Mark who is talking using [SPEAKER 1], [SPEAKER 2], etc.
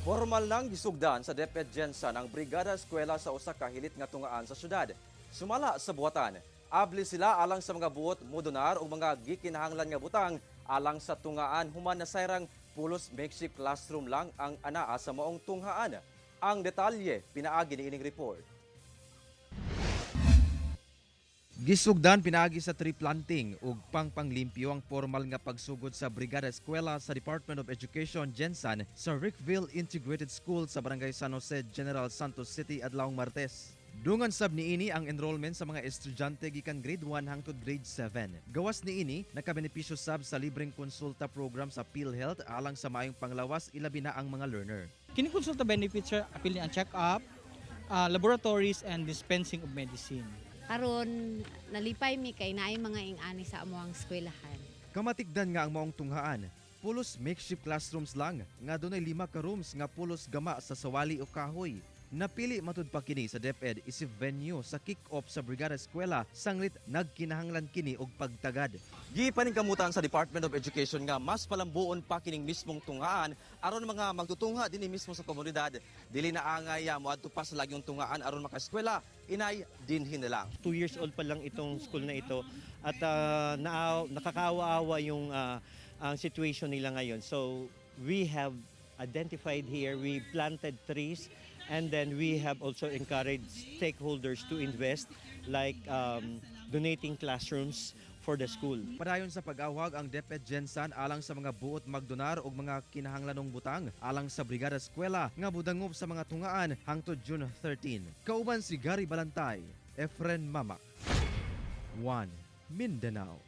[SPEAKER 1] Formal nang gisugdan sa DepEd GenSan ang Brigada Eskwela sa usa ka hilit nga tungaan sa syudad. Sumala sa buhatan, abli sila alang sa mga buot modonar o mga gikinahanglan nga butang alang sa tungaan human nasayrang pulos makeshift classroom lang ang anaa sa maong tunghaan. Ang detalye pinaagi niining report. Gisugdan pinaagi sa tree planting ug pangpanglimpyo ang formal nga pagsugod sa Brigada Eskwela sa Department of Education GenSan sa Rickville Integrated School sa Barangay San Jose, General Santos City adlawng Martes. Dungan sab niini ang enrollment sa mga estudyante gikan grade 1 hangtod grade 7. Gawas niini, nakabenepisyo sab sa libreng konsulta program sa PhilHealth alang sa maayong panglawas, ilabi na ang mga learner.
[SPEAKER 2] Kini konsulta benefits, sir, apil ni ang check-up, laboratories and dispensing of medicine.
[SPEAKER 3] Karon nalipay mi kay naay mga ing-ani sa amoang eskwelahan.
[SPEAKER 1] Kamatikdan nga ang maong tunghaan, pulos makeshift classrooms lang nga dunay 5 ka rooms nga pulos gama sa sawali o kahoy. Napili matud pa kini sa DepEd isip venue sa kick-off sa Brigada Eskwela sanglit nagkinahanglan kini og pagtagad. Gipaningkamutan sa Department of Education nga mas palambuon pa kining mismong tunghaan aron mga magtutungha dinhi mismo sa komunidad dili na angay moadto pa sa lagyong tunghaan aron makaeskwela, inay dinhi na lang.
[SPEAKER 4] 2 years old pa lang itong school na ito at nakakaawa-awa yung ang situation nila ngayon. So we have identified here, we planted trees and then we have also encouraged stakeholders to invest, like donating classrooms for the school.
[SPEAKER 1] Padayon sa pag-awhag ang DepEd GenSan alang sa mga buot magdonar og mga kinahanglanong butang alang sa Brigada Eskwela nga budangop sa mga tungaan hangtod June 13. Kauban si Gary Balantay, Efren Mamak. 1 Mindanao.